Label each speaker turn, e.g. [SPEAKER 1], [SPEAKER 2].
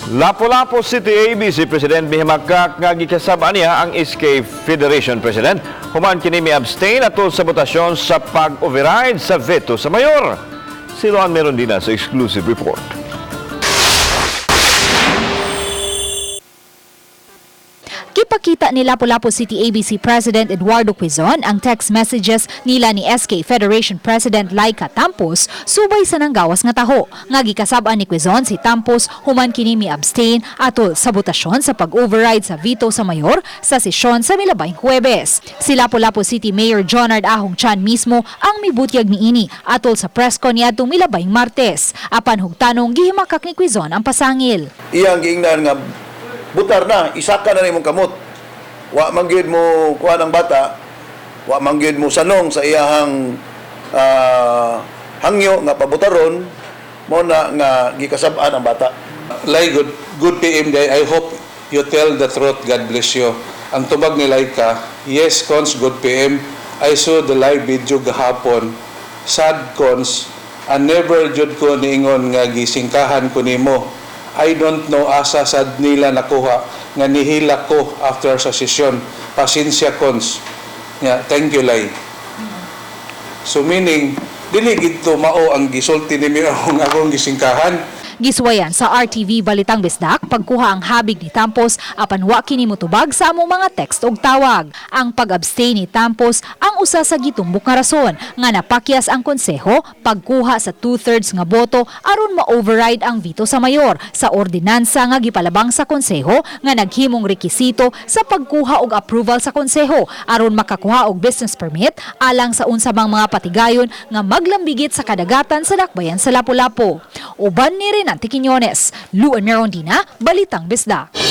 [SPEAKER 1] Lapu-Lapu City ABC President mihimakak nga gikasab-an niya ang SK Federation President human kini mi-abstain atol sa botasyon sa pag-override sa veto sa mayor. Si Luan Merondina sa exclusive report.
[SPEAKER 2] Gipakita ni Lapu-Lapu City ABC President Eduardo Quizon ang text messages nila ni SK Federation President Laika Tampos subay sa nanggawas nga taho. Nga gikasab-an ni Quizon si Tampos human kini mi-abstain atol sa botasyon sa pag-override sa veto sa mayor sa sesyon sa milabayng Huwebes. Si Lapu-Lapu City Mayor Jonard Ahong Chan mismo ang mibutyag niini atol sa press con niadtong milabayng Martes. Apan hugtanong, gihimakak ni Quizon ang pasangil.
[SPEAKER 3] Iyang giingnan nga butar na, isaka na nimong kamot. Wa man gyud mo kuha ng bata, wa man gyud mo sanong sa iyahang hangyo nga pabutaron mo na nga gikasab-an ang bata.
[SPEAKER 4] Lai, good, good PM day. I hope you tell the truth. God bless you. Ang tubag ni Laika, "Yes, Cons, good PM. I saw the live video gahapon. Sad, Cons, and never jud ko niingon nga gisingkahan ko nimo. I don't know asa sad nila nakuha nga nihila ko after sa sesyon. Pasensya, Cons." Yeah, thank you, Lai. So meaning, dili gidto mao ang gisulti ni Mayor ang akong gisingkahan.
[SPEAKER 2] Gisuwayan sa RTV Balitang Bisdak pagkuha ang habig ni Tampos, apan wa kini motubag sa among mga text og tawag. Ang pag-abstain ni Tampos ang usa sa gitumbok nga rason nga napakyas ang konseho pagkuha sa two-thirds nga boto aron ma-override ang veto sa mayor sa ordinansa nga gipalabang sa konseho nga naghimong rekisito sa pagkuha og approval sa konseho aron makakuha og business permit alang sa unsa mang mga patigayon nga maglambigit sa kadagatan sa dakbayan sa Lapu-Lapu. Uban ni Renante Quiñones, Luan Merondina, Balitang Bisdak.